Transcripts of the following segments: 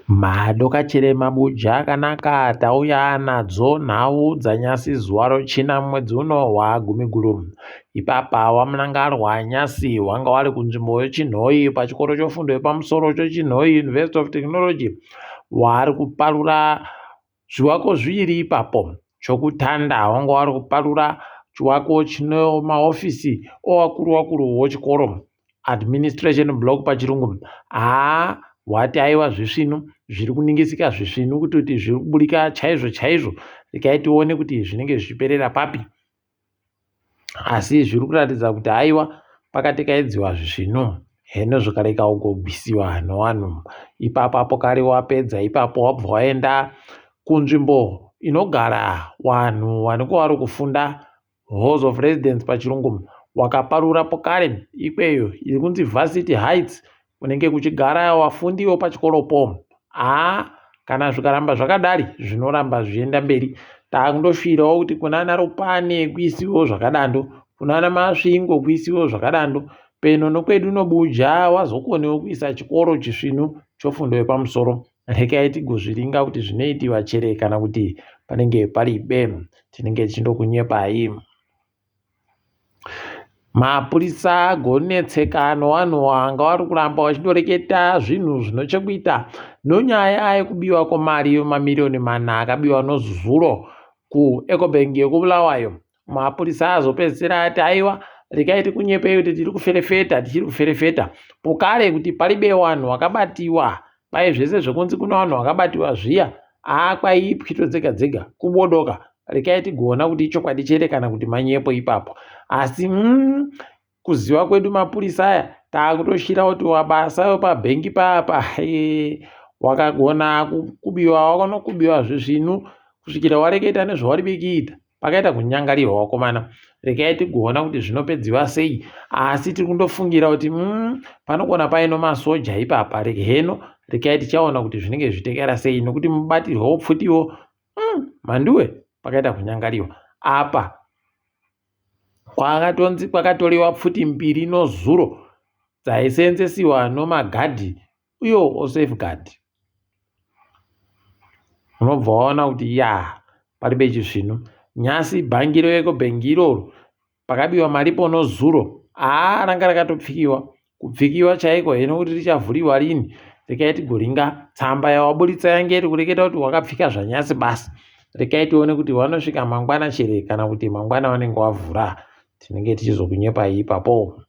Madokachire mabuja akanaka tauya nadzo nhau dzanyasi zuva rochina mwedzi uno waGumiguru. Ipapa waMunangarwa nyasi wanga wari kunzvimbo yeChinhoyi pachikoro chefundo yepamusoro cheChinhoyi University of Technology. Wari kuparura zvivako zviiri ipapo. Chokutanda wanga wari kuparura chivako chine mahofisi ovakuru vakuru vochikoro. Administration block pachirungu. Haa wati aiwa zvisvinu zviri kuningisika zvisvinu kutoti zviri kuburika chaizvo chaizvo. Regai tione kuti zvinenge zvichiperera papi. Asi zviri kuratidza kuti haiwa pakatekaidziwa zvisvinu heno zvikareka kugobisiwa nevanhu. Ipapo apo kare wapedza ipapo wabva waenda kunzvimbo inogara vanhu vanenge vari kufunda Halls of Residence pachirungu wakaparura pokare ikweyo iri kunzi Varsity Heights kunenge kuchigara vafundiwo pachikoropo. Haa kana zvikaramba zvakadari zvinoramba zvichienda mberi. Takundoshuvirawo kuti kunana Lupane kuisiwewo zvakadando, kunana Masvingo kuisiwewo zvakadando. Peno nokwedu noBuja wazokonewo kuisa chikoro chisvinu chofundo yepamusoro. Rekai tigozviringa kuti zvinoitiwa chere kana kuti panenge paribe. Tinenge tichindokunyepai. Mapurisa agonetseka nevanhu vanga vari kuramba vachindoreketa zvinhu zvino chekuita nonyaya yekubiwa kwemari yemamiriyoni mana akabiwa nozuro kuEcobank yekuBulawayo. Mapurisa azopedzisira ati aiwa regai tikunyepei kuti tiri kuferefeta tichiri kuferefeta pokare kuti paribe vanhu vakabatiwa kwai zvese zvekunzi kune vanhu vakabatiwa zviya haa kwai ipwito dzega dzega kubodoka regai tigoona kuti ichokwadi chere kana kuti manyepo ipapo asi mm, kuziva kwedu mapurisa aya taakutoshira kuti wabasa wepabhengi papa e, wakagona kubiwa wakanokubiwa zvisvinu kusvikira wareketa nezvauri bikiita pakaita kunyangarirwa wakomana regai tigoona kuti zvinopedziwa sei asi tiri kundofungira kuti mm, panogona paino masoja ipapa heno regai tichaona kuti zvinenge zvichitekera sei nokuti mubatirwo wopfutiwo mm, mhanduwe pakaita kunyangariwa apa kwakatonzi kwakatoriwa pfuti mbiri nozuro dzaiseenzesiwa nomagadhi uyo osafeguard unobva waona kuti ya paribe chisvinu nyasi bhangi reEcobank iroro pakabiwa mari pono zuro haa ranga rakatopfikiwa kupfikiwa chaiko heno kuti richavhuriwa rini rekai tigoringa tsamba yawaburitsa yange iri kureketa kuti wakapfika zvanyasi basi rekai tione kuti vanosvika mangwana chere kana kuti mangwana vanenge wavhura tinenge tichizokunyepai ipapo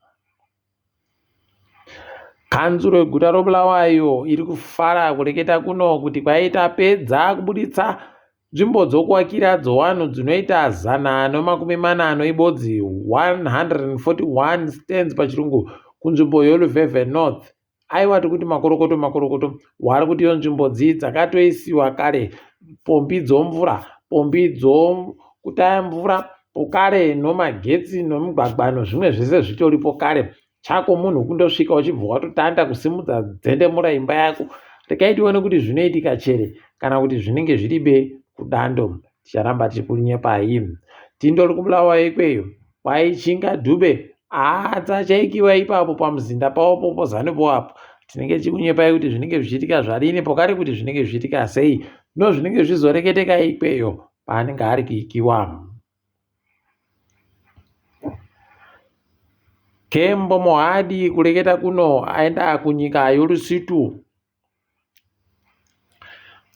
Kanzuro yeguta roBulawayo iri kufara kureketa kuno kuti kwaita pedza kubuditsa nzvimbo dzokuakira dzowanhu dzinoita 141 141 stands pachirungu kunzvimbo yoLuveve North. Aiwa tikuti makorokoto makorokoto wari kuti iyo nzvimbo dzii dzakatoisiwa kare pombi dzomvura pombi dzokutaya mvura pokare nomagetsi nomigwagwa nozvimwe zvese zvitoripo kare Chako munhu kundosvika uchibva watotanda kusimudza dzendemura imba yako. Regai tione kuti zvinoitika chere kana kuti zvinenge zviribe kudando. Ticharamba tichikunyepai. Tindori kuBulawayo ikweyo kwaichinga Dube haadzachaikiwa ipapo pamuzinda pavo popoZanupo apo. Tinenge tichikunyepai kuti zvinenge zvichiitika zvarini pokari kuti zvinenge zvichiitika sei. Nozvinenge zvizoreketeka ikweyo paanenge ari kuikiwa. Kembo Mohadi kureketa kuno aenda kunyika yoLusitu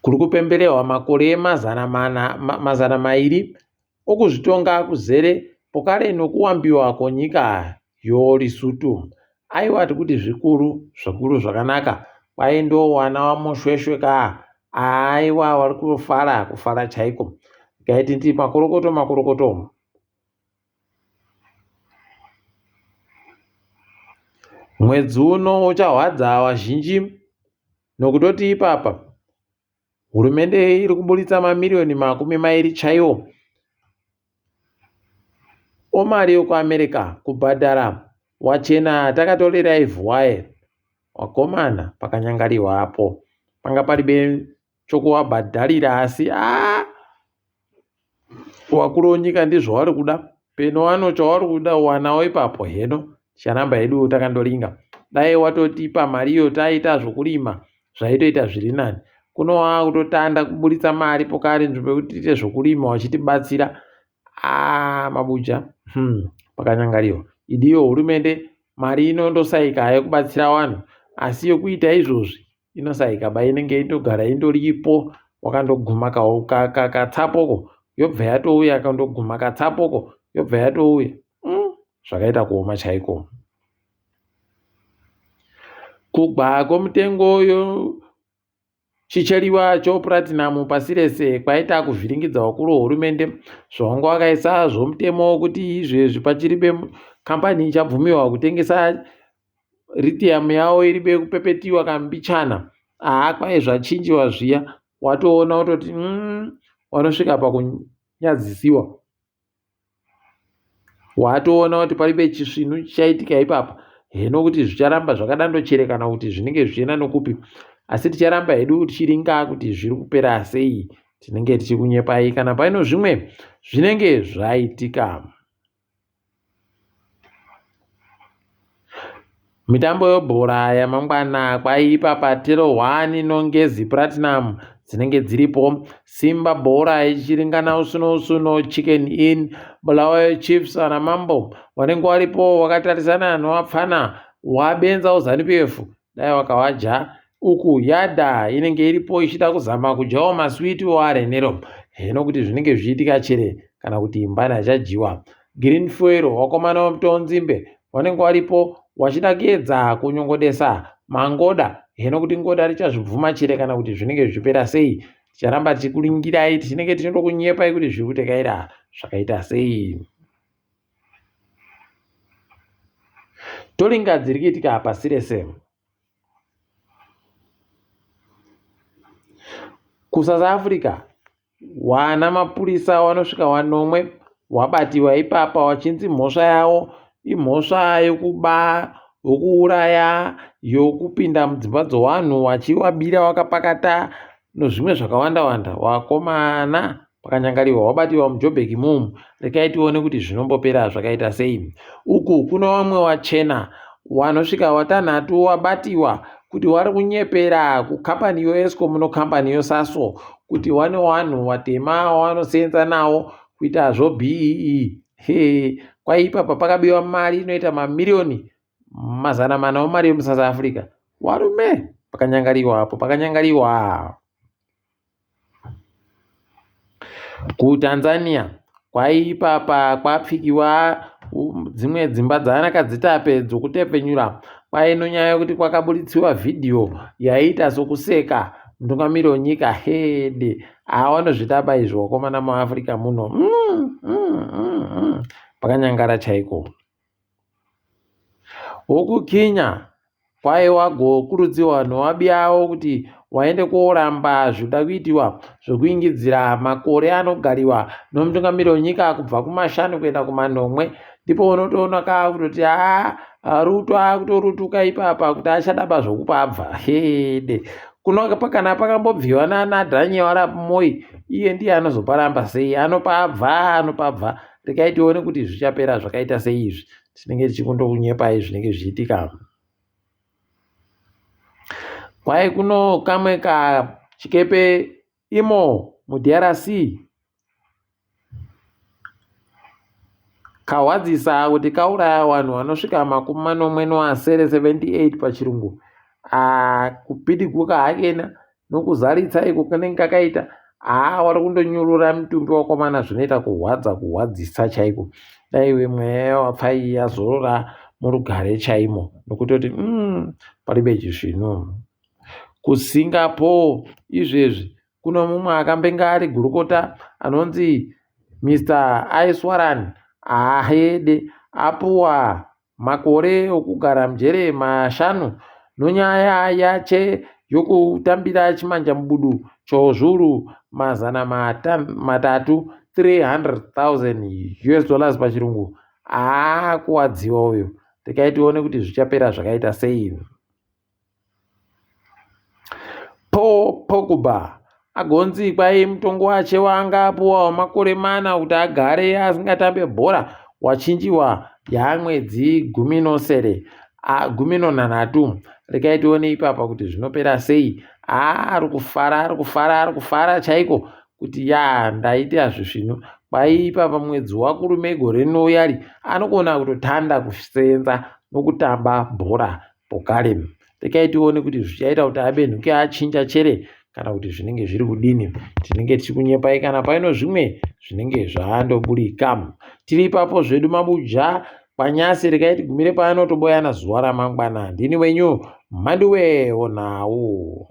kuri kupemberehwa makore 200 okuzvitonga kuzere pokare nokuwambiwa kwonyika yoLisutu. Aiwa tikuti zvikuru zvikuru zvakanaka kwai ndowana waMoshweshwe kaa aiwa wari kufara kufara chaiko. Regai titi makorokoto makorokoto. Mwedzi uno uchahwadza vazhinji nokutoti ipapa hurumende iri kuburitsa mamiriyoni 20 chaiwo omari yokuAmerica kubhadhara wachena takatorera ivhu waye. Wakomana pakanyangariwa apo panga paribe chokuvabhadharira asi aa wakuru wenyika ndizvo wari kuda peno wano chawari kuda wanawo ipapo heno ticharamba hedu takandoringa dai watotipa mari iyo taita zvokurima Zvaitoita zviri nani. Kuno wakutotanda kuburitsa mari pokari nzvimbo yekuti tiite zvokurima wachitibatsira. Aa mabuja pakanyangariwa. Idiyo hurumende mari inondosaika hayo kubatsira vanhu asi yokuita izvozvi inosaika ba inenge indogara indoripo wakandoguma katsapoko yobva yatouya kandoguma katsapoko yobva yatouya Zvakaita kuoma chaiko. Kugwa kwomutengo yochicheriwa chopuratinhamu pasi rese kwaita kuvhiringidza vakuru vehurumende zvavanga vakaisa zvomutemo wekuti izvezvi pachiribe kambani ichabvumiwa kutengesa lithium yavo iribe kupepetiwa kambichana. Haa kwai zvachinjiwa zviya watoona wototi wanosvika pakunyadzisiwa. Watoona kuti paribe chisvinu chichaitika ipapa heno kuti zvicharamba zvakadando chere kana kuti zvinenge zvichienda nokupi asi ticharamba hedu tichiringa kuti zviri kupera sei tinenge tichikunyepai kana paino zvimwe zvinenge zvaitika. Mitambo yebhora yamangwana kwaipa patero 1 noNgezi Platinum dzinenge dziripo. Simba Bhora ichiringana usuno usuno Chicken Inn. Bulawayo Chiefs ana Mambo vanenge varipo vakatarisana nevapfana wabenza uZanu PF dai wakawadya uku yadha inenge iripo ichida kuzama kudyawo maswiti oarenero heno kuti zvinenge zvichiitika chere kana kuti mbana ichadyiwa green fuel wakomana wemutonzimbe wanenge waripo wachida kuedza kunyongodesa mangoda heno kuti ngoda richazvibvuma chere kana kuti zvinenge zvichipera sei ticharamba tichikuringirai tichinenge tichindokunyepai kuti zviri kutekaira zvakaita sei Toringa dziri kuitika pasi rese. KuSouth Africa wana mapurisa wanosvika wanomwe wabatiwa ipapa wachinzi mhosva yawo imhosva yokuba yokuuraya yokupinda mudzimba dzowanhu wachiwabira wakapakata nozvimwe zvakawanda wanda wakomana Pakanyangariwa wabatiwa muJoburg imomu rekai tione kuti zvinombopera zvakaita sei. Uku kuno vamwe wachena wanosvika watanhatu wabatiwa kuti wari kunyepera kukambani yoEskom nokambani yoSasol kuti wane wanhu watema wawanosenza nawo kuita zvoBEE. Hee, kwaipa pakabiwa mari inoita mamiriyoni 400 wemari yemuSouth Africa. Warume pakanyangariwa apo pakanyangariwa. KuTanzania kwaipapa kwapfikiwa dzimwe dzimba dzaana Kadzitape dzokutepfenyura kwaino nyaya yekuti kwakaburitsiwa vhidhiyo yaiita sokuseka mutungamiri wenyika hede haa wanozvitaba izvo wakomana muAfrica muno pakanyangara chaiko. Wokukhinya kwaye wagokurudzirwa nowabiyawo kuti waende kooramba zvinoda kuitiwa zvokuingidzira makore anogariwa nomutungamiri wenyika kubva kumashanu kuenda kumanomwe. Ndipo unotoona kaakutoti haa Ruto akutorutuka ipapa kuti achadaba zvokupabva. Hede kuno kana pakambobviwa nana Daniel Arap Moi iye ndiye anozoparamba sei anopabva anopabva regai tione kuti zvichapera zvakaita sei izvi tinenge tichikundokunyepai zvinenge zvichiitika kwai kuno kamwe kachikepe imo muDRC kahwadzisa kuti kauraya vanhu vanosvika 76 78 pachirungu ah, kupidiguka hakena nokuzaritsa iko kanenge kakaita haa wari kundonyurura mutumbi wakomana zvinoita kuhwadza kuhwadzisa chaiko dai iwe mweya wapfai yazorora murugare chaimo nokutoti paribe chisvinu kusingapore izvezvi kuno mumwe akambenge ari gurukota anonzi mr aiswaran haahede apuwa Makore okugara mujere mashanu nonyaya yache yokutambira chimanjamubudu chozviuru 300,000 300,000 US dollars pachirungu. Haa kuwadziwa uyo. Rekai tione kuti zvichapera zvakaita sei. Paul Pogba agonzi kwai mutongo wache waanga apuwa wemakore mana kuti agare asingatambe bhora wachinjiwa yaamwedzi 17 13. Regai tione ipapa kuti zvinopera sei. Ari kufara, ari kufara, ari kufara chaiko kuti ya ndaita zvisvinu. Kwai ipapa mwedzi waKurume gore rinouyari anogona kutotanda kusenza nokutamba bhora pokare. Regai tione kuti zvichaita kuti abenhuke achinja chere kana kuti zvinenge zviri kudini. Tinenge tichikunyepai kana paino zvimwe zvinenge zvandoburika. Tiri ipapo zvedu mabuja kwanyasi, regai tigumire pano toboyana zuva ramangwana. Ndini wenyu Mhanduwe Onhau.